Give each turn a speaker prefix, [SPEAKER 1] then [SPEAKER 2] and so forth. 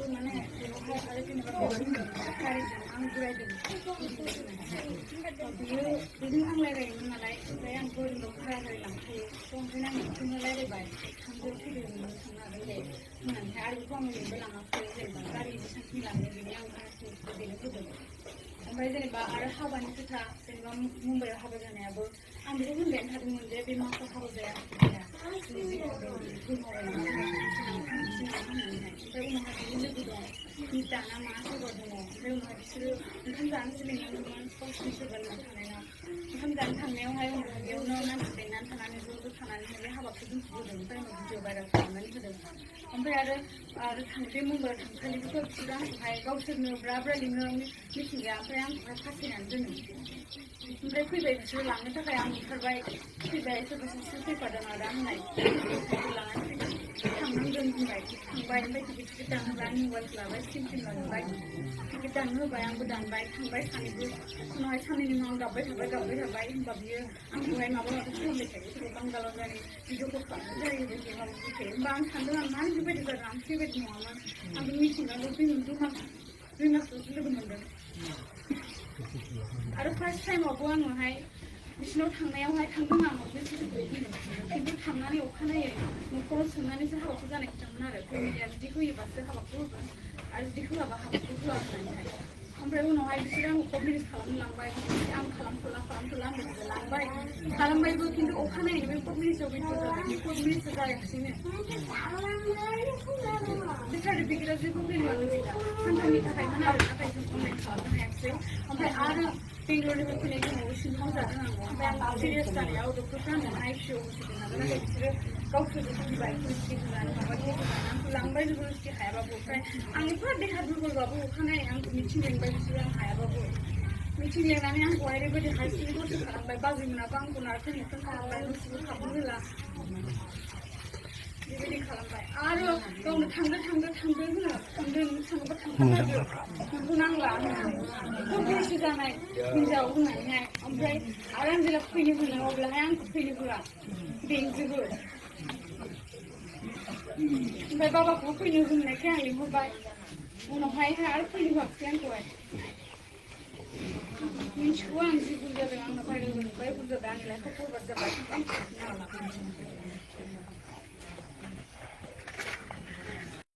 [SPEAKER 1] माने बेवहाय आरो जेनेबा गारिजों आं बेरायदों बियो बेजों आं रायलायोमोन नालाय ओमफ्राय आंथ' ओरैनो भारा लांखायो थ' ओंखायनो आं बिखौनो रायलायबाय थांदो फैदो नोङो थांनो हागोन दे होननानैहाय आरो बेखौ आं ओरैनोबो लाङाखै जेनेबा गारि बेसेबांखिनि लाङो बेनि आं भाराखिनिखौ बेनो होदों ओमफ्राय जेनेबा आरो हाबानि खोथा जेनेबा मुम्बाइआव हाबा जानायाबो आं बेखौ होनबायानो थादोंमोन जे बे मासाव हाबा जाया ओमफ्राय उनावहाय बिनि लोगो दं निता ना मा सोरबा दङ ओमफ्राय उनावहाय बिसोरो ओंखाम जानोसो लिंलांदोंमोन गावसिनि सोरबा लोगो थानायाव ओंखाम जानो थांनायावहाय उनावहाय बेयावनो मानसि लेंनानै थानानै ज' थानानैहाय बे हाबाखौ दोनथ'बोदों ओमफ्राय उनाव भिडिअ भाइरेल खालामनानै होदों ओमफ्राय आरो बे मुम्बाइआव थांखालिबोथ' बिसोरो आंखौहाय गावसोरनो ब्रा ब्रा लिङो मिथिंगा ओमफ्राय आंखौहाय फासायनानै दोनो ओमफ्राय फैबाय बिसोरो लांनो थाखाय आं ओंखारबाय फैबाय सोरबा सासे फैफादों आदा होननाय लानानै थांनांगोन होनबाय थांबाय ओमफ्य टिकेट दानहोबाय आंनि मबाइलखौ लाबाय सिम लांबाय टिकेट दाननो होबाय आंबो दानबाय थांबाय सानैबो उनावहाय साननैनि उनाव गाबबाय थाबाय होनबा बियो आंखौहाय माबा माबि खालामबाय थायो सोरबा बांगालाव जायो भिडिअखौ खालामनाय जायो बेबायदि माबा थायो होमबा आं सानदों आं मानो बेबायदि जादों आं बेबायदि नङामोन आं बे मिथिंगाल' दुइ मासल'सो लोगो मोनदों आरो फार्स्ट टाइमावबो आङोहाय बिसिनाव थांनायावहाय थांदों आं खिन्थु थांनानै अखानायै न'खराव सोंनानैसो हाबाखौ जानाय खोथामोन आरो फेमिलिया जुदि होयोबासो हाबाखौ होगोन आरो जुदि होआबा हाबाखौ होआ होननानैहाय ओमफ्राय उनावहाय बिसोरो आंखौ कट मेरेज खालामनो लांबाय आं खालामथ'ला आंबो खालामबायबो खिन्थु अखानायै बे कट मेरेजआव बेथ' जाबाय बे कट मेरेजआ जायाखिसैनो बे सार्टिफिकेटआ जेबो भेलुआनो गैला सानथामनि थाखायमोन आरो नाथाय जों अनलाइन खालामनो हायाखिसै ओमफ्राय आरो बेंगलरनिफ्राय फैनाय समाव सिङाव जादों आंबो ओमफ्राय आं सिरियास जानायाव डक्टरफ्रा आंनो आइसिइउ होसिगोन नालाय नाथाय बिसोरो गावसोरबो फैबाय रुटि होनानै माबा होनानै आंखौ लांबाय रुटि हायाबाबो ओमफ्राय आं एफा देहा दुरबलबाबो अखानायै आंखौ मिथिं लेंबाय बिसोरो आं हायाबाबो मिथिं लेंनानै आंखौहाय ओरैबायदि हारसिङै दसे खालामबाय बाजैमोनाबो आंखौ नारथों खालामबाय न'सिंआव हाबनो होला बेबायदि खालामबाय आरो गावनो थांदो होनो थांदों नों थाङोबा थांथारनांगौ नोंखौ नांला होननानै बैसो जानाय हिनजाव होननानैहाय ओमफ्राय आरो आं जेब्ला फैनो होनो अब्लाहाय आंखौ फैनो होआ बेंजोबो ओमफ्राय बाबाखौबो फैनो होननायखाय आं लिंहरबाय उनावहाय आरो फैनो होआखिसै आंखौहाय मिथिगौ आं जि बुरजा जादों आंना भाइरेल जाबाय बुरजा जाबाय आंनि लाइफआव फरवार्ड जाबाय